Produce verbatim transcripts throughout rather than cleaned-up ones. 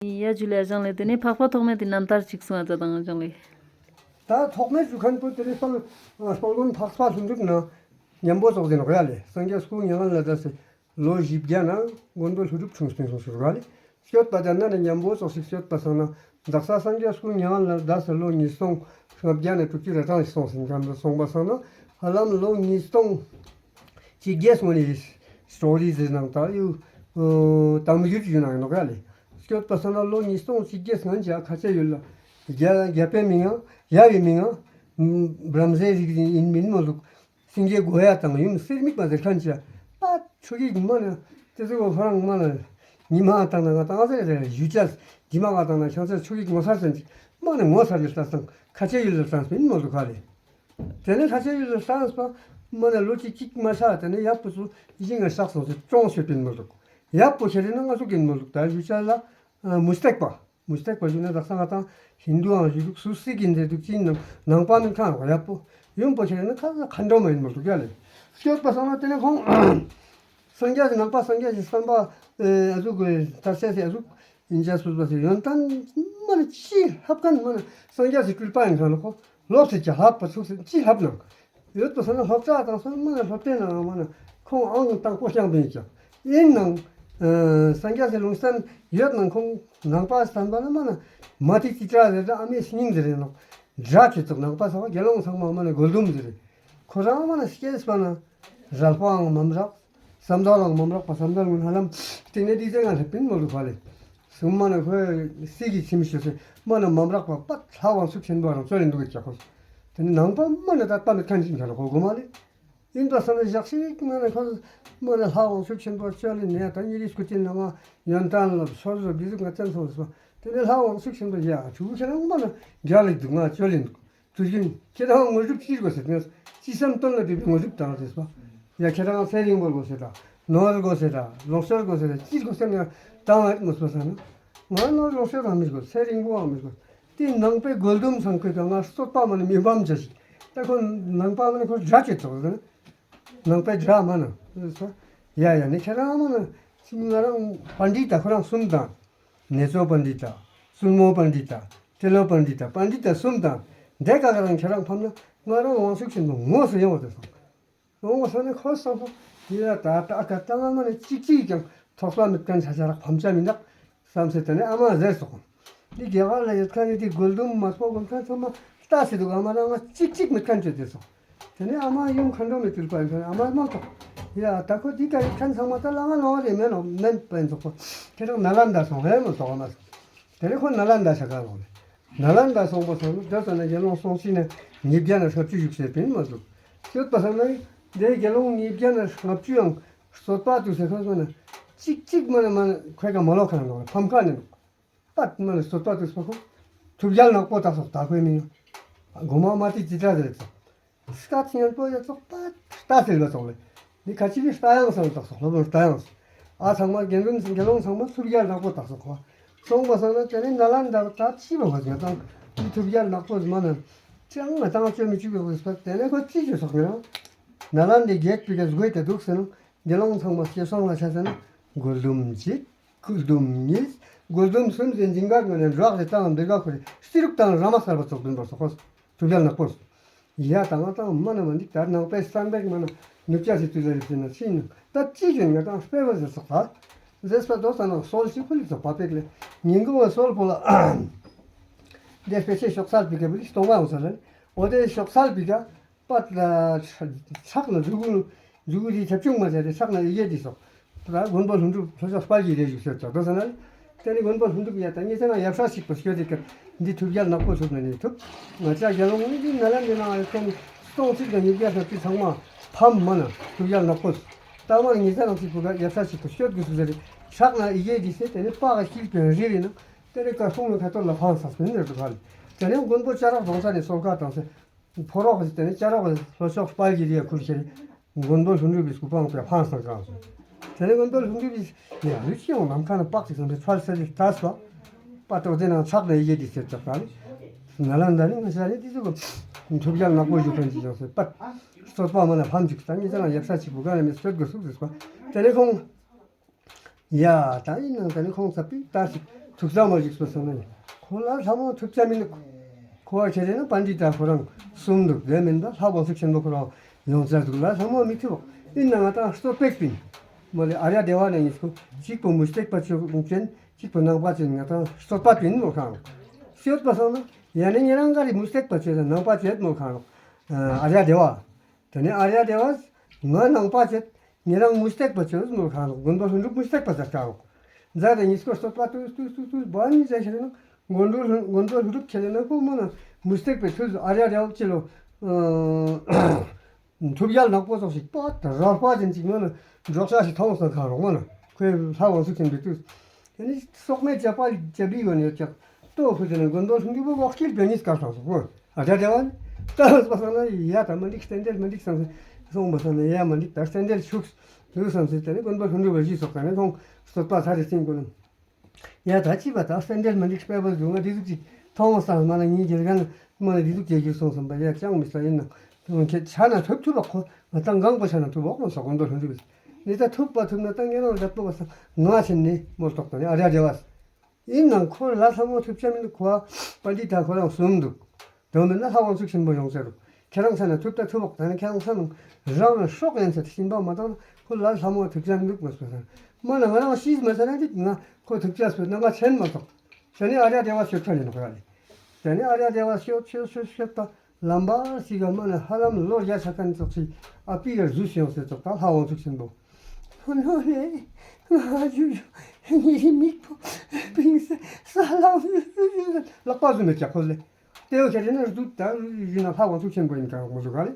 ཡ་ཇུ་ལེ་ཨ་ཅང་ལེ། དེ་ནས་འཕགས་པ་ཐོགས་མེད་དེ་རྣམ་ཐར་གཅིག་གསུང་ཨ་ཙ་དང་ཨ་ཅང་ལེ། ད་ཐོགས་མེད་ཞུ་མཁན་པོ་དེ་ནས་དཔལ་དཔལ་མགོན་འཕགས་པ་ལྷུན་གྲུབ་ན་མཉམ་པོ་ཙོགས་ཟིན་རོགས་ཡ་ལེ། སངས་རྒྱས་སྐུ་མྱ་ངན་ལས་འདས་སེ་ལོ་བཞི་བརྒྱ་ན་མགོན་པོ་ཀླུ་སྒྲུབ་འཁྲུངས་སྟེ་སོང་ཟེར་རོགས་ཡ་ལེ། སྐྱོད་པ་དེ་ན་ནི་མཉམ་པོ་ཙོགས་ཤིག་སྐྱོད་པ་སང་ན་དག་ས་སངས་རྒྱས་སྐུ་མྱ་ངན་ལས་འདས་སེ་ལོ་ཉིས་སྟོང་ལྔ་བརྒྱ་ནས་དྲུག་ཅུ་རེ་གྲངས་ཤིག་སོང་ཟིན་མཁན་དུ་སོང་པ་སང་ན་ཧ་ལམ་ལོ་ཉིས་སྟོང་གཅིག་བརྒྱ་སོང་ནས་སི་ཊོ་རི་ཟེར་ནང་ད་ཡུ་དམ་ཡུལ་ཡུལ་ནང་ཡིན་ནོག་ཡ་ལེ། སྐྱོད་པ་སང་ན་ལོ་ཉིས་སྟོང་གཅིག་བརྒྱ་སྔོན་གྱི་ཁ་ཆེ་ཡུལ་ལ་རྒྱ་རྒྱ་པའི་མི་ངང་ཡ་བའི་མི་ངང་བྲམ་ཟེ་རིགས་ཡིན་མིན་མོ་ལུག་སེང་གེ་མགོ་ཡ་དང་ཡུམ་གསེར་མིག་པ་ཟེར་མཁན་ཅིག་པ་ཆོས་ཀྱི་མ་ན་དེ་ཚོ་ཁོ་རང་མ་ན་ཉི་མ་བཏང་ན་ང་བཏང་ཟེར་རེད། ཞུ་ཅས་ཉི་མ་ང་བཏང་ན་ཤང་ཚེ་ཆོས་ཀྱི་ངོ་སར་ཟེར་ཅིག་མ་ན་ངོ་སར་ཡོད་ལྟ་སང་ཁ་ཆེ་ཡུལ་ལ་བཏང་སྤིན་མོ་ལུག་ཁ་ལེ། དེ་ནས་ཁ་ཆེ་ཡུལ་ལ་བཏང་སྤ་མ་ན་ལོ་གཅིག་གཅིག་མ་ཤ་དེ་ནས་ཡག་པོ་ཚོ་ཡིན་ང་བསགས་སོང་ཟེར་ཀྲོང་ཤོད་སྤིན་མོ་ལུག་ཡག་པོ་ཁྱེར་ན་ང་ཚོ་གིན་མོ་ལུག་ད་ཞུ་ཅས་ལ་མུ་སྟེག་པ། མུ་སྟེགས་པ་ཞུ་ན་དག་ས་ང་དང་ཧིན་དུའང་ཞུ་འདུག་སུ་སི་གི་འདྲ་འདུག་ཅིན་ནང་ནང་པ་མིན་ཁང་རོགས་ཡག་པོ་ཡུམ་པོ་ཁྱེད་རེ་ན་ཁ་ཁ་འགྲོ་མ་ཡིན་མ་འདུག་ཡ་ལེ། སྐྱོད་པ་སང་ན་དེ་ནས་ཁོང་སངས་རྒྱས་ཀྱི་ནང་པ་སངས་རྒྱས་ཀྱི་བསམ་པ་ཨ་ཟུག་གི་དར་ཤ་ཟེར་ཨ་ཟུག་ཡིན་ཅག་སུ་པ་ཟེར་ཡོན་ཏན་མ་ནི་ཅི་ལྷབ་མཁན་མ་ནི་སངས་རྒྱས་ཀྱི་སྤྲུལ་པ་ཡིན་ཁང་ལ་ཁོ་ལོབས་ཟེར་ཅག་ལྷབ་པ་ཚུགས་ཟེར་ཅི་ལྷབ་ནང་། ཡོད་པ་སོང་ན་སློབ་གྲྭ་དང་སོང་མ་ན་སློབ་གྲྭའི་ནང་མ་ན་ཁོང་ཨང་དང་པོ་བསྐྱངས་པ་ཡིན་ཀྱང་ཡིན་ནང་། སངས་རྒྱས་སི་ལུང་བསྟན་ཡོད་ནང་ཁོང་ནང་པ་བསྟན་པ་ན་མ་ན་མ་ཏི་ཅི་ཏྲ་ཟེར་ད་ཨ་མའི་སྙིང་ཟེར་རེད་ནོག་སྒྲ་ཆོས་ཚོགས་ནང་པ་ཚང་མ་དགེ་སློང་ཚང་མ་མ་ན་དགོན་སྡོམ་ཟེར་རེད། ཁོ་རང་མ་ན་སྐྱེས་པ་ན་རལ་པའང་མམ་རག་བསམ་དོན་ལའང་མམ་རག་པ་བསམ་དོན་ངོ་ཧ་ལམ་སྟེང་ནས་དེ་ཚེ་ང་ལྷ་པིན་མོ་ལུ་བ་ལེ། སུམ་མ་ན་ཁོའི་སྲིད་ཀྱི་ཁྱིམ་ཞུ་སེ་མ་ན་མམ་རག་པ་པ་ལྷ་དབང་ཕྱུག་ཆེན་པོ་རང་ཚོ་ལེན་འདུག་གི་ཀྱ་ཁོ། དེ་ནི་ནང་པ་མ་ན་ད་ལྟ་མི་ཁན་ཞིག་ཁ་ལ་ཁོ་གོ་མ་ལེ། ཡིན་པ་སང་ན་ཞག་ཤིག་མ་ན་ཁོ་མ་ན་ལྷ་དབང་ཕྱུག་ཆེན་པོ་ཅོ་ལེན་ནས་ད་ཉི་རིས་སྐུ་ཅན་ནང་ཡོན་ཏན་ལ་སོ་སོ་གི་ཟུག་ང་བཙན་སོང་སོ། དེ་ནི་ལྷ་དབང་ཕྱུག་ཆེན་པོ་ཡ་ཆུ་བོ་ཁྱེད་རང་མ་ན་རྒྱ་ལེགས་འདུག་ང་ཅོ་ལེན་འདུག་དུས་རྒྱུན་ཁྱེད་རང་དངོས་གྲུབ་ཅི་དགོས་ཟེར་ན། ཅི་བསམ་དོན་ལ་འགྲུབ་པའི་དངོས་གྲུབ་དང་ཟེར་སོ། ཡ་ཁྱེད་རང་ཚེ་རིང་པོ་དགོས་ཟེར་དང་། ནོར་དགོས་ཟེར་དང་། ལོངས་སྤྱོད་དགོས་ཟེར་དང་། ཅི་དགོས་ཟེར་ན་དང་བ་མོ་སོ་ཟེར་ན། ང་ནོར་ལོངས་སྤྱོད་རང་མི་དགོས། ཚེ་རིང་པོའང་མི་དགོས། དེ་ནང་པའི་དགོན་སྡོམ་སང་ཁོས་ཀྱང་ང་རྩོད་པ་མ་ནི་མི་འབམ་བྱ་ཞིག་ད་ཁོ་ནང་པ་མ་ནི་ཁོ་དགྲ་བྱེད་ཙོག་ཟེར་ན། ནང་པའི་དགྲ་མ་ན། ཡ་ཡ་ནི་ཁྱེད་རང་མ་ན། ང་རང་པཎྜི་ཏ་ཁོ་རང་གསུམ་དང་། ནེ་ཙོ་པཎྜི་ཏ། བཙུན་མོ་པཎྜི་ཏ། ཏི་ལོ་པཎྜི་ཏ། པཎྜི་ཏ་གསུམ་དང་། འདྲེ་ཀ་ཀ་རང་ཁྱེད་རང་ཕམ་ན་ང་རང་དབང་ཕྱུག་ཆེན་པོ་ངོ་སུ་ཡོང་བ་དེ་སོང་། ཡོང་བ་སོང་ནས་ཁོ་བསམ་པོ་དེ་ལ་ད་ད་ཨ་ཀ་ད་ང་མ་ནས་གཅིག་གཅིག་ཀྱང་ཐོགས་པ་མེད་མཁན་ཆ་ཆ་རག་ཕམ་ཆ་མི་འདུག་བསམ་སེ་དེ་ནས་ཨ་མ་ཟེར་སོང་། འདི་རྒྱ་གར་ལ་ཡོད་མཁན་ནི་དེ་དགོན་སྡོམ་མ་སྤོ་དགོན་མཁན་ཚང་མ་ལྟ་སེ་འདུག་ཨ་མ་རང་ང་གཅིག་གཅིག་མེད་མཁན་བྱོས་དེ་སོང་། དེ་ནས་ཨ་མ་ཡུམ་མཁའ་འགྲོ་མའི་སྤྲུལ་པ་ཡིན་ཁན་ཨ་མ་མ་གཏོགས། ཡ་ད་ཁོ་འདི་ལྟ་ཡིན་ཁན་ཚང་མ་ད་ལ་ང་ལོང་བ་རེད་མེད་ནོ་མེད་པ་ཡིན་ཙོག་པོ། ཁྱེད་རང་ནཱ་ལནྡཱ་སོང་ཧེ་མོ་ཙོག་མ་སོང་། དེ་ནས་ཁོ་ནཱ་ལནྡཱ་ཆ་ག་ལོང་ནས། ནཱ་ལནྡཱ་སོང་པ་སོང་ན་དེ་ཙ་ན་དགེ་སློང་སོང་ཕྱིན་ནས་ཉིས་བརྒྱ་ན་ལྔ་བཅུ་བཞུགས་ཟེར་པིན་མ་ཟུག་ཤོད་པ་སོང་ན་དེ་དགེ་སློང་ཉིས་བརྒྱ་ན་ལྔ་བཅུ་ཡང་རྩོད་པ་དུ་ཟེར་ཁ་སོང་ན་གཅིག་གཅིག་མ་ན་མ་ན་ཁོས་ཀ་མ་ལོག་ཁ་ན་ལོག་ཕམ་ཁ་ནས་ནོ། པད་མ་ལ་སོ་ཏོ་དེ་སོ་ཁོ། ཐུབ་རྒྱལ་ནག་པོ་དག་སོགས་དག་པའི་མིང་། གོ་མ་མ་ཏི་ཅི་ཏྲ་རེད་ཙོག་སྐད་སྙན་པོ་ཡ་ཙོག་པད་རྟ་ཟེར་བ་ཙོག་ལེ། འདི་ཁ་ཅིག་གི་རྟ་ཡང་སང་དག་སོག་སློབ་དཔོན་རྟ་ཡང་སོག་ཨ་ཚང་མ་དགེ་འདུན་དགེ་སློང་ཚང་མ་ཐུབ་རྒྱལ་ནག་པོ་དག་སོག་ཁོ། སོང་བ་སང་ན་དེ་ནས་ནཱ་ལནྡཱ་ད་ཅི་བ་བ་ང་དང་འདི་ཐུབ་རྒྱལ་ནག་པོ་མ་ན། ཅང་ང་དང་བཅོས་མི་བཅུག་གི་བ་དེ་ནས་ཁོ་ཅི་བཅོས་སོག་ངེ་རང་། ནཱ་ལནྡཱའི་རྒྱལ་པོའི་ག་སྒོས་དེ་འདུག་ཟེར་ན་དགེ་སློང་ཚང་མ་སྐྱེ་སོང་ལ་ཆ་ཟེར་ན་དགོན་སྡོམ་གཅིག་དགོན་སྡོམ་གཉིས། དགོན་སྡོམ་གསུམ་ཟེར་འཛིན་ག་ངོས་ནས་འབྲོག་རེ་བཏང་འདིར་ག་ཁོ་རེ་སྤྱི་རུག་དང་ར་མ་གསར་པ་ཚོགས་འདུན་པར་སོགས་ཐུབ་རྒྱལ་ནག་པོ། ཡ་དང་ང་དང་མ་ན་མ་འདི་ལྟར་ནང་པའི་གསང་བའི་མ་ན་ནུབ་ཅག་ཞིག་དུས་ལ་རེ་ཟེར་ན་ཕྱིན་ནས་ད་ཅི་ཡོད་ང་དང་སྤེལ་བ་ཟེར་སོགས་ད། ཟེར་སོགས་དོ་ས་ན་སོལ་ཞིག་ཁོ་ལི་ཚོགས་པ་པེག་ལེ། ཉིན་གུང་བ་སོལ་པོ་ལ། འདས་པའི་ཆེ་ཤོག་སལ་པི་ཀ་བུ་ལི་སྟོང་བ་འོང་ས་ལ་ནི། འོ་དེ་ཤོག་སལ་པི་ཀ། པད་ལ་ཕྱག་ན་འཛུ་གུ་འཛུ་གུ་རི་ཐེབ་ཆུང་མ་བྱས་ཏེ་ཕྱག་ན་ཡི་གེ་འདི་སོགས། ད་མགོན་པོ་ལྷུན་གྲུབ་ལྷོ་ཕྱོགས་དཔལ་གྱི་རི་བཞུགས་ཟེར་ཙོག་དོ་ས་ན། དེ་ནི་མགོན་པོ་ལྷུན་གྲུབ་ཡ་ད་ངེད་ཚང་ན་ཡབ་སྲས་ཞིག་པོ་སྐྱོད་དེ་ཀར་འདི་ཐུབ་རྒྱལ་ནག་པོ་ཐུབ་ན་ནི་ཐུབ། ང་ཅག་རྒྱལ་ལོ་ངོས་འདི་ནཱ་ལནྡཱའི་ནང་ཡོད་མཁན་སྟོང་གཅིག་དང་ཉིས་བརྒྱ་ལྷག་ཅིག་ཚང་མ་ཕམ་མ་ན་ཐུབ་རྒྱལ་ནག་པོ། ད་མ་ངེད་ཚང་ནང་ཅིག་པོ་ཀ་ཡབ་སྲས་ཞིག་པོ་སྐྱོད་དགོས་སུ་ཟེར་ཕྱག་ན་ཡི་གེ་འདི་ཟེར་དེ་ནི་པགས་ཤིལ་པའི་རི་རི་ནང་དེ་ནི་ཀ་སོང་ནས་ཁ་ཐོར་ལ་ཕངས་ས་སྨིན་ནས་འགྲོ་ཁ་ལ། དེ་ནས་མགོན་པོ་སྐྱ་རོག་གདོང་ས་ནས་སོལ་ཁ་བཏང་སེ། ཕོ་རོག་གིས་དེ་ནས་སྐྱ་རོག་གིས་ལྷོ་ཕྱོགས་དཔལ་གྱི་རི་ཡ་ཁུར་ཁྱེར། མགོན་པོ་ལྷུན་གྲུབ་པའི་སྐུ་པང་དེ་ཕངས་སོང་ཀྱང་སོང་། དེ་ནས་མགོན་པོ་ལྷུན་གྲུབ་ཀྱིས་ཡ་ལུས་ཅི་ཡོང་ལམ་ཁ་ན་པགས་ཅིག་བཟུང་སྟེ་ཕར་ས་རི་ལྟ་སོ། པ་ཏོག་དེ་ནང་ཕྱག་ན་ཡི་གེ་འདི་ཟེར་ཙོག་ད་ནི། ནཱ་ལནྡཱ་ནི་ང་ཤ་ནི་དེ་ཚོ་གི་ཐུབ་རྒྱལ་ནག་པོ་བཞུགས་མཁན་ཅིག་ཡོང་སོང་པ། རྩོད་པ་མ་ན་ཕམ་ཅིག་ད་ངེད་ཚང་ན་ཡབ་སྲས་ཅིག་པོ་ག་ནས་མི་སྤྱོད་དགོས་སུ་ཟེར་སོ། དེ་ནས་ཁོང་། ཡ་ད་ཡིན་ནང་ད་ནི་ཁོང་ཚ་པིག་ལྟ་ཞིག་ ཐུགས་ས་མ་འཇིགས་པ་སོང་ན་ཡིན། ཁོ་ལ་ལྷ་མོ་ཐུབ་ཆ་མི་འདུག་ཁོ་བ་ཁྱེད་རེ་ན་པཎྜི་ཏ་ཁོ་རང་གསུམ་འདུག་དེ་མིན་ད་ལྷ་དབང་ཕྱུག་ཆེན་པོ་ཁོ་རང་ཡོང་ཚར་འདུག་ལ་ལྷ་མོ་མི་ཐུབ། ཡིན་ན་ང་ཏང་སྟོད་པའི་པིན། མོ་ལེ་ཨརྱ་དེ་བ་ནས་ཡིན་སྐོ་གཅིག་པོ་མུ་སྟེགས་པ་ཆོས་ཅན། གཅིག་པོ་ནང་པ་ཆོས་ང་ཏང་སྟོད་པ་པིན་མོ་ཁང་། སྟོད་པ་སོང་ན་ཡ་ནི་ཉེ་རང་ག་རེ་མུ་སྟེགས་པ་ཆོས་དང་ནང་པ་ཆོས་མོ་ཁང་། ཨརྱ་དེ་བ། དེ་ནས་ཨརྱ་དེ་བ། ང་ནང་པ་ཆོས། ཉེ་རང་མུ་སྟེགས་པ་ཆོས་མོ་ཁང་། མགོན་པོ་ལྷུན་གྲུབ་མུ་སྟེགས་པ་ཟེར་ཁང་། མཛའ་དེ་ཉིས་སྐོར་སྟོད་པ་ཏུས་ཏུས་ཏུས་ཏུས་བ་ནི་ཟེར་ཁྱེར་ན། མགོན་པོ་ལྷུན་མགོན་པོ་ལྷུན་གྲུབ་ཁྱེར་ན་ཁོ་མོ་ན་མུ་སྟེགས་པའི་ཐུགས་སུ་ཨརྱ་དེ་བ་ཆེ་ལོ། ཐུབ་རྒྱལ་ནག་པོ་སོགས་ཤིག་པ་ར་པ་ཅན་ཅིག་མོ་ན་འབྲོག་ཤ་ཞིག་མཐོང་སོང་ཁ་རོག་མོ་ན་ཁོའི་ལྷ་དབང་ཕྱུག་ཆེན་པོའི་དུས། དེ་ནི་སོག་མའི་ཅ་པ་ཅ་པི་ཡོན་ཡོད་ཀྱང་ལྟོ་ཕུ་དེ་ནི་མགོན་པོ་ལྷུན་གྲུབ་པོ་འོག་སྐྱིལ་བོད་ཉིས་ཀ་སོང་སོང་ཨ་ཅག་དེ་བ་ནི་ལྟ་བ་སོང་ན་ཡ་ད་མི་འགྲིག་རྟེན་འབྲེལ་མི་འགྲིག་བསམ་སོང་མ་སོང་ན་ཡ་མི་འགྲིག་ད་རྟེན་འབྲེལ་ཤུགས་ལུགས་བསམ་སོང་དེ་ནི་མགོན་པོ་ལྷུན་གྲུབ་པོ་གཞི་སོགས་དེ་ནི་ཁོང་སྟོད་པ་ཚ་རེ་ཅིང་དགོས་ན། ཡ་ད་ཅི་བ་ད་སེ་འབྲེལ་མི་འགྲིག་དཔེ་པོ་བཟུང་ང་འདི་ཟུག་ཅིག་མཐོང་བ་སང་མ་ལ་ངའི་རྒྱལ་ཁང་མ་ལ་འདི་ཟུག་ཅིག་གྱུར་སོང་བསམ་པ་ཡ་ཅང་མི་ས་ཡིན་ན་དུང་ཁྱེད་ཆ་ན་ཐུབ་ཐུབ་པ་ཁོ་ང་ད་འགངས་པོ་ཆ་ན་ཐུབ་འོག་མ་སོགས་མགོན་པོ་ལྷུན་གྲུབ་ནི་ད་ཐུབ་པ་ཐུབ་ན་ད་ངེད་རང་རྒྱབ་པོ་བ་སང་ང་ཕྱིན་ནི་མོ་ལྟོགས་ད་ནི་ཨ་ར་རེ་བ་ཡིན་ནང་ཁོ་ལ་ལྷ་མོ་ཐུབ་ཆ་མིན་ཁོ་བ་པ་འདི་ད་ཁོ་རང་གསུམ་འདུག་དོན་མེད་ན་ལྷ་དབང་ཕྱུག་ཆེན་པོ་ཡོང་ཟེར་རོ། ཁྱེད་རང་ས་ན་ཐུབ་ད་ཐུབ་འོག་ད་ནི་ཁྱེད་རང་ས་ན་རང་ལ་སྲོག་ཡན་ཚད་ཤིན་པ་མ་བཏང་ན་ཁོ་ལ་ལྷ་མོ་ཐུབ་ཅན་འདུག་མ་སོ་ས་མ་ན་ང་རང་ཤིས་མ་ས་ན་འདི་ང་ཁོ་ཐུབ་ཅག་སོད་ན་ང་ཆེན་མ་ཐོག་ས་ནི་ཨ་ར་དེ་བ་ཤོད་ཁ་ནི་ནོ་ཡ་ལེ། ས་ནི་ཨ་ར་དེ་བ་ཤོད་ཤོད་ཤོད་ཤོད་ད་ལམ་པ་སི་ག་མ་ན་ཧ་ལམ་ལོ་བརྒྱ་ཆ་ཁན་ཙོག་སི་ཨ་པི་ག་རྫུས་ཡོང་སེ་ཙོག་ད་ལྷ་དབང་ཕྱུག་ཆེན་པོ། ཧོ་ནོ་ལེ་ང་ཞུ་ཞུ་ངའི་མིག་པོ་པིང་སེ་ས་ལ་ལག་པ་བཟུང་མེད་ཀྱག་ཁོ་ལེ། ལྟེ་བ་ཁྱེར་ན་རུ་ད་རུ་ཡིན་ན་ལྷ་དབང་ཕྱུག་ཆེན་པོ་ཡིན་ག་མོ་ཟུག་ག་ལེ།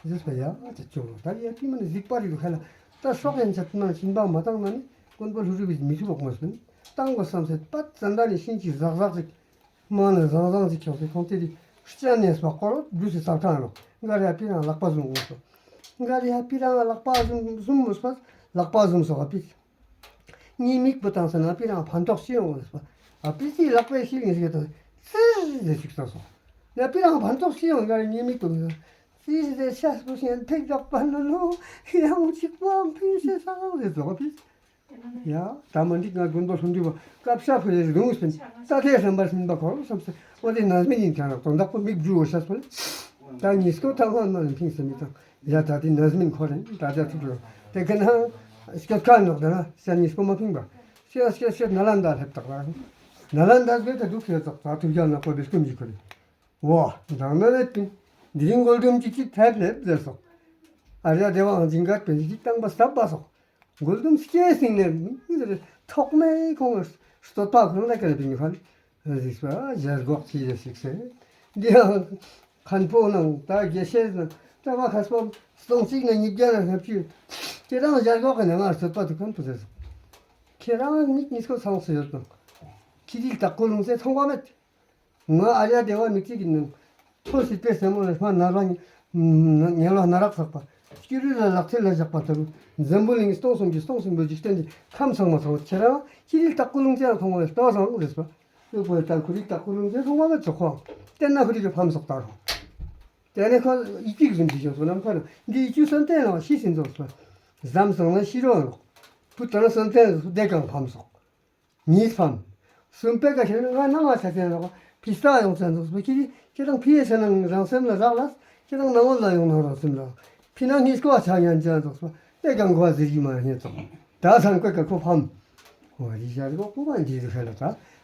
ཟིག་པ་ཡ་ཅེ་ཅོ་ད་ཡ་ཏི་མ་ནི་གཟིགས་པ་རི་རུ་ཁ་ལ་ད་སྲོག་ཡན་ཆད་མ་ནི་སྦྱིན་པ་མ་བཏང་ན་ནི་དཀོན་པོ་ལྷུ་རུ་བི་མི་ཐུབ་འོག་མ་སོན་བཏང་དགོས་བསམ་སེ་པད་ཙན་ད་ནི་ཤིན་ཅི་ཟག་ཟག་ཅིག་མ་ནི་ཟང་ཟང་ཅིག་ཁྱོག་སེ་ཁོང་ཏེ་རི་སྤྱན་ནས་སོག་སྐོར་རུ་སི་ས་ཁྲ་ནོ་འགའ་རེ་ཡ་པི་རང་ལག་པ་བཟུང་འོང་སོ། འགའ་རེ་ཡ་པི་རང་ལག་པ་བཟུང་བཟུང་མོ་སོ་ལག་པ་བཟུང་སོ་ཨ་པི། ངའི་མིག་པོ་བཏང་ས་ན་ཨ་པི་རང་ཕན་ཐོགས་ཤི་ཡོང་ངོ་ཟེར་བ། ཨ་པི་སི་ལག་པའི་ཤི་ལིང་ཞིག་དང་ཙིར་ཟེར་ཞིག་བཏང་སོང་། ཨ་པི་རང་ཕན་ཐོགས་ཤི་ཡོང་ག་ངའི་མིག་པོ་ཙིར་ཟེར་ཤ་སྤུ་ཤན་ཐེག་རྒྱག་པ་ན་ལོ་ཡང་གཅིག་པོ་ཕིང་སེ་ས་ཟེར་ཙོག་པི། ཡ་ད་མ་འགྲིག་ང་དགོན་པ་ལྷུན་གྲུབ་པ་སྐབས་ཤ་ཕུ་ཡེ་རུང་སྤིན་ད་ཐེ་སམ་པ་སིན་པ་ཁོ་སམ་སེ་འོ་དེ་ན་སྨིན་ཡིན་ཀྱང་རག་དོན་དག་པོ་མིག་རྒྱུ་འོ་ཤ་སྤུ་ལེ། ད་ཉིས་སྐོ་ཐང་ཧོན་མ་ནི་ཕིང་སེ་མི་དང་། ཡ་ད་དེ་ན་སྨིན་ཁོ་རེད་ད་ཅག་ཐུག་རོ། དེ་ཁ་ན་སྐྱོད་ཁ་ནོག་ད་ན་ཤ་ཉིས་སྐོ་མ་ཕིང་པ། ཤ་ཤ་ཤ་ན་ལན་ད་ལྷེབ་དག་ལ། ན་ལན་ད་དགོས་ད་དུག་ཤེས་ཙོག་ད་ཐུག་རྒྱ་ན་ཀོ་བི་སྐུམ་གྱི་ཁོ་རེད། འོ་དང་ན་ལེ་པིན། འདི་རིང་མགོལ་དུམ་གཅིག་གཅིག་ཐེབས་ལྷེབ་ཟེར་སོག་ཨ་ར་དེ་བའང་ཇིང་ག་པིན་གཅིག་བཏང་པ་སྟབས་པ་སོག་མགོལ་དུམ་སྐྱེས་སིང་ནས་མི་ཟེར་ཐོག་མའི་ཁོང་སྟོད་པ་ཁོང་ལ་ཀ་ལ་པིན་ཁ་ལེ། རིགས་པ་ཞལ་འགོག་ཅི་རེ་ཞིག་ཟེར། འདི་ཡང་མཁན་པོ་ནང་ད་དགེ་བཤེས་ནང་ལྟ་བ་མཁས་པ་སྟོང་གཅིག་ནས་ཉིས་བརྒྱ་ནས་ལྔ་བཅུ། ཁྱེད་རང་ཞལ་འགོག་གི་ནས་ང་སྲོད་པ་དུ་མཁན་པོ་ཟེར་སོང་། ཁྱེད་རང་མིག་གཉིས་ཀོ་ཚང་སུ་ཡོད་དང་། ཁྱི་རིལ་དྭགས་པོ་ལུང་ཚན་མཐོང་བ་མེད། ང་ཨ་རྱ་དེ་བ་མིག་གཅིག་གི་ནང་། ཐོ་སྲིད་པའི་སེན་མོ་ལ་ཕ་ན་ར་ངན་ལ་ན་རག་ཚགས་པ། སྐྱུ་རུ་ལ་ལག་མཐིལ་ལ་བཞག་པ་ལྟ་བུ། འཛམ་བུ་གླིང་སྟོང་གསུམ་གྱི་སྟོང་གསུམ་པོའི་འཇིག་རྟེན་གྱི་ཁམས་ཚང་མ་ཚང་བ་ཁྱེད་རང་ཁྱི་རིལ་དྭགས་པོ་ལུང་ཚན་མཐོང་བ་ལྟ་བ་བཟང་རེད་པ། ཨོ་བོད་ལྟར་ཁོ་རིག་དྭགས་པོ་ལུང་ཚན་མཐོང་བ་མེད་ཚོགས་ཁོ། བལྟས་ན་ཁོ་རིག་གི་ཕམ་སོགས་ལྟར་རོ། དེ་ནས་ཁོ་ཡིད་ཀྱི་གཟིམ་གྱི་ཞིང་སོ་ནམ་ཁ་ནང་འདི་ཡིད་ཀྱི་སོན་བལྟས་ན་ཤི་ཟིན་ཚོགས་སོ། ཟམ་སོང་ན་ཤི་རོགས་ནོག་བུ་ལྟར་སོན་བལྟས་བདེ་གང་ཕམ་སོགས། ཉིས་ཕམ། གསུམ་པའི་ཀ་ཁྱེད་རང་ང་ནང་ང་ཆ་ཅན་རོགས་ཕི་སྟག་ཡོང་ཚན་ཚོགས་སོ་ཁྱི་རིག་ཁྱེད་རང་ཕི་ཡེ་ཆ་ནང་རང་སེམས་ལ་རག་ལ་ཁྱེད་རང་ནང་ལ་ཡོང་ན་རང་སེམས་ལ་ཕི་ནང་ཉིས་ཀོ་ཆ་ཉན་ཅན་ཚོགས་སོ་བདེ་གང་གོ་ཟེར་གྱི་མ་རྙེད་ཚོགས་ད་སང་ཀོ་ཀ་ཁོ་ཕམ། འོ་རི་ཞར་གོ་ཀུ་བ་འདི་རུ་ཤ་ལ་ད་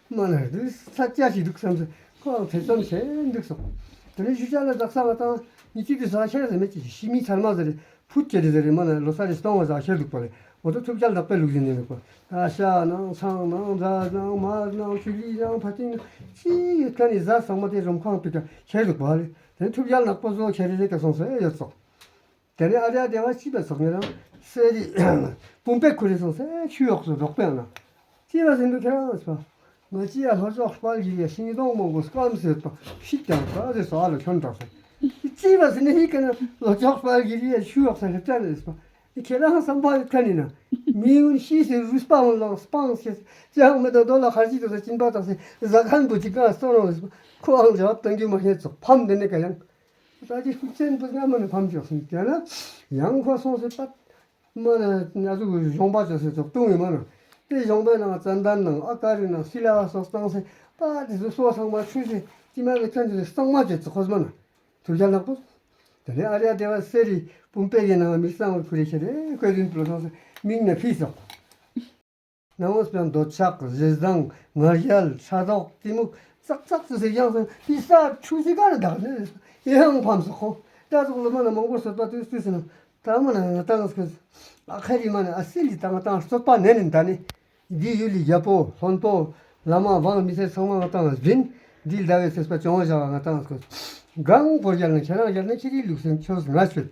མ་ན་རུ་ས་ཅག་ཞིག་འདུག་བསམ་ཚེ་ཁོའང་ཐེ་ཚོམ་བྱས་འདུག་སོང་། དེ་ནས་ཞུ་ཅག་ལ་དག་ས་བ་དང་ཉི་ཅི་དུ་ས་ཤེར་ཟེར་མེད་ཅི་ཤི་མི་ཚར་མ་ཟེར་ཕུད་ཅེ་རེ་ཟེར་མ་ན་ལོ་ས་རེ་སྟོང་བ་ཟ་ཤེར་འདུག་པ་ལེ། འོ་ད་ཐུབ་རྒྱལ་ལག་པའི་ལུགས་བཞིན་ནས་འདུག་པ་ད་ཤ་ནང་ཚང་ནང་རྫ་ནང་མར་ནང་ཆུ་ལི་ནང་ཕ་ཏིང་ཅི་ཡོད་ཁ་ནས་ཟ་ཚང་མ་དེ་རོམ་ཁང་པི་ཀ་ཤེར་འདུག་པ་ལེ། དེ་ནས་ཐུབ་རྒྱལ་ནག་པོ་བཟོ་ཁྱེར་རེ་ཟེར་ཀ་སོང་ཟེར་ཡོད་སོང་། དེ་ནས་ཨ་རི་ཨ་དེ་བ་སྐྱིད་པ་སོགས་ཉེ་རང་སེ་རི་བུམ་པའི་ཁུ་རེ་སོང་སེ་ཆུ་འོག་སུ་རྡོག་པའི་ཨ་ན། སྐྱིད་པ་ཟིན་དུ་ཁྱེད་རང་ཟེར་བ། ང་སྐྱིད་ཡ་ལྷོ་ཕྱོགས་དཔལ་གྱི་ཡ་ཤིང་སྡོང་མང་པོ་སྐམ་ཟེར་བ་ཤིག་ཀྱང་ས་ཟེར་སོ་ཨ་ལ་ཁྱོད་འདྲ་སོ། སྐྱིད་པ་ཟིན་ནི་ཧི་ཀ་ན་ལྷོ་ཕྱོགས་དཔལ་གྱི་ཡ་ཆུ་འོག་ས་ཧེ་ཏྲ་ནས་ཟེར་བ། ཁྱེད་རང་བསམ་པ་ཡོད་ཁ་ནི་ན། མི་ཡུན་ཤི་ཟེར་རུས་པའང་ལངས་སྤང་ཟེར། ཅང་མི་དང་རྡོ་ལ་ཁར་ཅི་དུ་ས་སྦྱིན་པ་དང་ཟེར་ཟ་ཁན་བུ་ཅིག་གང་སྟོན་རོགས་ཟེར་བ། ཁོའང་ཇ་བབ་གཏང་རྒྱུ་མ་ཤེས་ཚོགས་ཕམ་འདི་ནས་ག་ཡང་། ད་ཅི་ཤུགས་ཆེན་པོ་སྔ་མོ་ནས་ཕམ་བཅོས་སོང་། དེ་ན་ཡང་ཁོ་སོང་ཟེར་པ། མ་ན་ང་ཚོ་གཞོང་པ་ཅོ་ཟེར་ཚོགས་བཏུང་བའི་མ་ན། དེ་གཞུང་པའི་ནང་ཙན་དན་ནང་ཨ་ཀ་རུ་ནང་སི་ལ་བ་སོགས་བཏང་སེ་པ་དེ་ཚོ་སོ་ཚང་མ་ཆུ་སེ་ཅི་མ་ལ་ཁྱོད་ཚོ་གཙང་མ་བྱེད་ཚོ་ཁོ་སྨ་ན་ཐུགས་རྒྱལ་ནག་པོ། དེ་ནས་ཨ་རི་ཡ་དེ་བ་སེ་རི་པུམ་པེ་གི་ནང་མི་གཙང་བ་ཁུ་རེ་ཁྱེར་རེ་ཁོས་རིན་པོ་ལ་སོང་སེ་མིང་ནས་ཕིས་སོགས། ནང་ངོས་པའི་འདོད་ཆགས་ཞེ་སྡང་ང་རྒྱལ་ཕྲག་དོག་གཏི་མུག་ཙག་ཙག་ཙི་ཟེར་ཡང་སོང་དེ་ས་ཆུ་ཟིག་ག་རེ་བདག་ནས་ཡང་ཕམ་སོགས་ཁོ་ད་ཙོག་ལོ་མ་ན་མང་པོ་སོད་པ་དུས་དུས་སུ་ན། ད་མ་ན་ང་ཏང་སྐོས། ཨ་ཁ་རི་མ་ན་ཨ་སི་ལི་ཏང་ཏང་སོད་པ་ནན་ནན་ད་ནི། འདི་ཡུལ་ལི་རྒྱལ་པོ་ལྷོན་པོ་བླ་མ་འབངས་མི་སེར་ཚང་མ་ང་ཏང་ཟིན། འདི་ཟླ་བའི་ཚེས་པ་བྱུང་བ་བཞག་ང་ཏང་སྐོས། གང་པོ་རྒྱལ་ན་ཁྱེད་རང་རྒྱལ་ན་ཁྱེད་རིའི་ལུགས་སེམས་ཆོས་ང་ཤོད།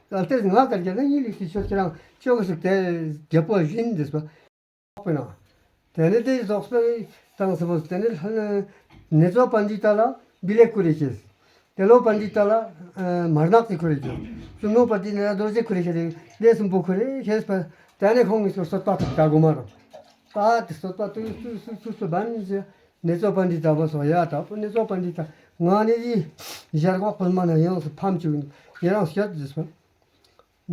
ད་ལྟའི་ང་གར་རྒྱལ་ན་ཡིན་ལུགས་ཀྱི་ཆོས་ཁྱེད་རང་ཆོས་གི་ཞིག་དེ་རྒྱལ་པོ་ཟིན་འདི་སོ། དཔེར་ན། དེ་ནས་དེ་རྫོགས་པའི་ཏང་སི་པོ་དེ་ནས་ནེ་ཙོ་པཎྜི་ཏ་ལ་བི་ལེ་ཁུ་རེ་ཤེས། ཏེ་ལོ་པཎྜི་ཏ་ལ་མར་ནག་ཅི་ཁུ་རེ་ཤེས། སུ་ནོ་པཎྜི་ཏ་ལ་རྡོ་རྗེ་ཁུ་རེ་ཤེས། ལས་གསུམ་པོ་ཁུ་རེ་ཤེས་པ། དེ་ནས་ཁོང་གིས་སོ་སོ་ཏག་ཏག་ད་གོ་མ་རོ། པ་དེ་སོ་ཏག་ཏུ་སུ་སུ་སུ་སུ་བན་ཟེ། ནེ་ཙོ་པཎྜི་ཏ་བ་སོ་ཡ་ད་པོ་ནེ་ཙོ་པཎྜི་ཏ་ང་ནི་ཡི་ཞར་གོག་པོ་མ་ན་ཡང་སུ་ཕམ་ཅུག་ཡི་རང་སྐྱོད་ཟེ་སོ།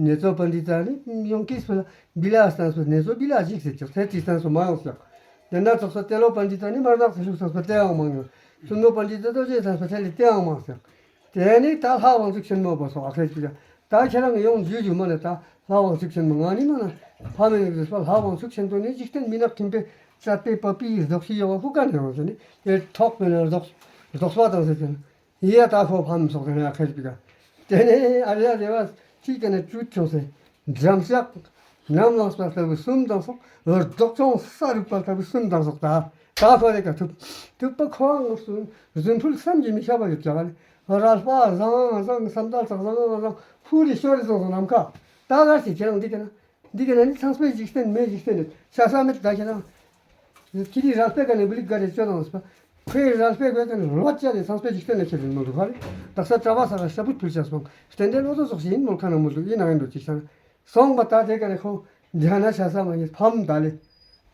ནེ་ཙོ་པཎྜི་ཏ་ནི་ཡོང་གིས་སུ་ལ་བི་ལ་སྟན་སོ་ནེ་ཙོ་བི་ལ་ཞིག་ཟེར་ཀྱང་ཚེ་ཏི་སྟན་སོ་མ་ཡོང་ཟེར། དེ་ན་ཚོགས་སོ་ཏེ་ལོ་པཎྜི་ཏ་ནི་མར་ནག་སུ་ཤུགས་སྟན་སོ་ཏེ་ཡང་མང་ཡོང་། སུ་ནོ་པཎྜི་ཏ་རྡོ་རྗེ་སྟན་སོ་ཏེ་ལི་ཏེ་ཡང་མང་ཟེར། དེ་ནི་ད་ལྷ་དབང་ཕྱུག་ཆེན་མོ་བ་སོ་ཨ་ཁེ་ཅི་ད་ཁྱེད་རང་གི་ཡོང་རྒྱུ་རྒྱུ་མ་ནི་ད་ལྷ་དབང་ཕྱུག་ཆེན་མོ་ང་ནི་མ་ན་ཕ་མེ་ཡོང་ཟེར་སོ་ལྷ་དབང་ཕྱུག་ཆེན་པོ་ནི་འཇིག་རྟེན་མི་ནག་ཁྱིམ་པའི་ཙ་པའི་པ་པིའི་རྫོགས་ཤིག་ཡོང་བ་ཧུ་ཀ་ནས་ཡོང་ཟེར་ནི་དེ་ཐོག་པའི་ན་རྫོགས་རྫོགས་པ་དང་ཟེར་ཏེ། ཡ་ད་ཁོ་ཕམ་སོགས་དེ་ནས་ཁ་ཅིག་ག་དེ་ནས་ཨ་རི་ཡ་རེ་བ་གཅིག་དེ་ནས་བཅུད་བྱུང་སེ་འགྲམ་ལྕག་ནམ་ལངས་པ་ལྟ་བུ་གསུམ་དང་སོགས་རྡོག་ཅོང་ས་རུབ་པ་ལྟ་བུ་གསུམ་དང་སོགས་ད་ད་ཁོ་རེ་ག་ཐུབ་ཐུབ་པ་ཁོ་ངོ་སུ་རྫུན་ཕུལ་བསམ་གྱིས་མི་ཁྱབ་པ་ཡོད་ཀྱག་ལེ། རལ་པ་བཟང་བཟང་བསམ་དར་ཚག་བཟང་བཟང་ཕུ་རི་ཤོ་རི་བཟང་བཟང་ནམ་མཁའ་ད་ག་ཞིག་ཁྱེད་རང་འདི་ག་ན། འདི་ག་ན་ནི་ཚངས་པའི་འཇིག་རྟེན་མེ་འཇིག་རྟེན་ནི་ཤ་ས་མེད་ད་ཁྱེད་རང་། ཁྱེད་རི་རལ་པའི་ག་ནས་བུ་ལིག་ག་རེ་བཅོ་དང་སྤ། ཁོའི་རལ་པའི་ག་ནས་ལོ་བཅའ་ནས་ཚངས་པའི་འཇིག་རྟེན་ལ་ཁྱེད་རིན་མོ་འདུག་ཧ་རེ། དག་ས་གྲྭ་པ་ས་ག་ཤ་བུད་ཕུལ་བྱ་སོང་། རྟེན་འབྲེལ་ལོ་ཚོ་སོགས་ཤིག་ཡིན་མོལ་ཁ་ན་མོ་འདུག་ཡིན་ན་ཡིན་འདུག་ཅིག་ས་ན། སོང་པ་ད་དེ་ག་ནས་ཁོ་འཇག་ན་ཤ་ས་མ་ཉིད་ཕམ་ད་ལེ།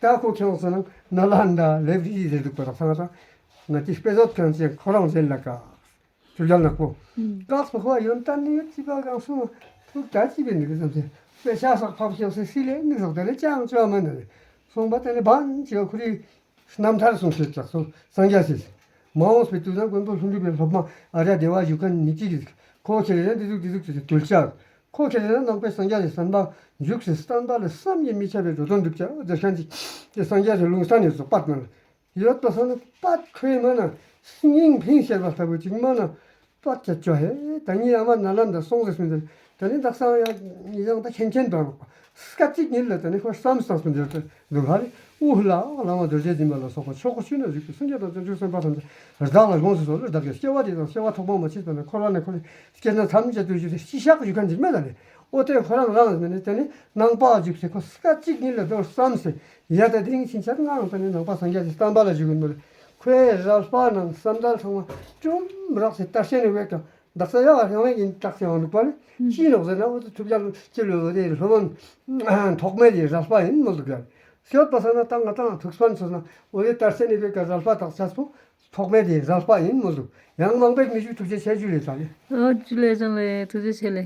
ད་ཁོ་ཁྱེད་སོང་ན་ན་ལ་འདྲ་ལེབ་རི་རི་རེ་འདུག་པ་དག་ས་ང་ས། ང་ཅི་དཔེ་བཟོད་ཁང་ཅན་ཁོ་རང་ཟེར་ལ་ཀ། ཐུགས་རྒྱལ་ནག་པོ། ཨུམ། བཀག་སོགས་པ་ཡོན་ཏན་ནི་ཡོད་ཅི་པ་གང་སོང་ཐུགས་ད་ཅི་པའི་འདུག་བསམ་སེ། དཔེ་ཤ་སོགས་ཕབ་ཤོག་སེ་སི་ལེ་ནི་སོགས་དེ་ལས་ཅང་བཅོ་མ་ནི་རེད། སོང་པ་དེ་ནི་བན་ཅི་ཁུ་རི་རྣམ་ཐར་གསུང་བཤད་ཀྱག་སོ་སངས་རྒྱས་སི། མ་འོངས་པའི་དུས་ན་མགོན་པོ་ཀླུ་སྒྲུབ་པའི་སློབ་མ་ཨ་ར་དེ་བ་བཞུགས་མཁན་མི་གཅིག་གིས་ཁོ་ཁྱེད་རེ་འདི་ཟུག་འདི་ཟུག་ཅེས་དུལ་ཅག་ཁོ་ཁྱེད་རེ་ན་ནང་པའི་སངས་རྒྱས་སི་བསྟན་པ་འཇུག་སེ་བསྟན་པ་ལ་བསམ་གྱིས་མི་ཁྱབ་པའི་འགྲོ་དོན་སྒྲུབ་ཅག་ཟེར་མཁན་ཅིག་དེ་སངས་རྒྱས་སི་ལུང་བསྟན་ནས་སོ་པད་མ་ལ། ཡོད་པ་སོང་ན་པད་ཁོའི་མ་ན་སྙིང་ཕིང་ཤེར་བ་ལྟ་བུ་ཅིག་མ་ན་པད་ཅ་ཅོ་ཧེ་ད་ནི་ཨ་མ་ན་ལ་འདི་སོང་ཟེར་སོང་ཟེར་ད་ནི་དག་སང་ཡང་ཡང་ད་ཁྱེན་ཁྱེན་དང་སྐད་ཅིག་ཉིད་ལ་ད་ནི་ཁོ་བསམ་བསམ་སོང་ཟེར་ཏེ་འདུག་ཧ་རེ་ཨུ་ལ་བླ་མ་རྡོ་རྗེ་འཛིན་པ་ལ་སོགས་པ་ཆོས་སྐུ་ཆུ་ན་བཞུགས་པའི་སངས་རྒྱས་དང་བྱང་ཆུབ་སེམས་དཔའ་ཐམས་ཅད་བདག་ལ་དགོངས་སུ་གསོལ་ལོ། བདག་གིས་སྐྱེ་བ་འདི་དང་སྐྱེ་བ་ཐོག་མ་མ་མཆིས་པ་ན་འཁོར་བ་ནས་འཁོར་བའི་སྐྱེ་གནས་ཐམས་ཅད་དུ་བཞུགས་ཏེ་ཤི་བཞག་ཡོད་མཁན་ཅིག་མེད་ལ་ནི་ཨོ་ཏེ་ཁོ་རང་རང་ནི་ནི་ད་ནི། ནང་པ་བཞུགས་སེ་ཁོ་སྐད་ཅིག་ཉིད་ལ་རྡོར་བསམ་སེ་ཡ་ད་དེང་ཕྱིན་ཆད་ངའང་ད་ནི་ནང་པ་སངས་རྒྱས་ཀྱི་བསྟན་པ་ལ་བཞུགས་ཡིན་མོད། ཁོའི་རལ་པ་ནང་བསམ་དར་ཚང་མ་ཀྲུམ་རག་སེ་དར་ཤན་ནི་བས་ཀྱང་བདག་ས་ཡ་བ་ཡང་ཡིན་བཏགས་སེ་ཡང་འདུག་པ་ལས་ཅི་ནོག་ཟེར་ན་འོ་ད་ཐུབ་རྒྱལ་སྤྱི་ལོ་དེ་སློབ་དཔོན་ཐོགས་མེད་དེ་རལ་པ་ཡིན་མོད་འདུག་ཡ། ཤོད་པ་ས་ན་ད་ང་ཏང་ཐུགས་སྤན་ཚོ་ན་འོ་དེ་དར་ཤན་ནི་བས་ཀྱང་རལ་པ་བཏགས་ཆགས་པོ་ཐོགས་མེད་དེ་རལ་པ་ཡིན་མོད་འདུག་ཡང་མང་པོ་མི་ཞུ་ཐུགས་རྗེ་ཆེ་ཞུ་ལས་ད་ལས། ཨོ་ཇུ་ལེ་ཅང་ལེ་ཐུགས་རྗེ་ཆེ་ལེ།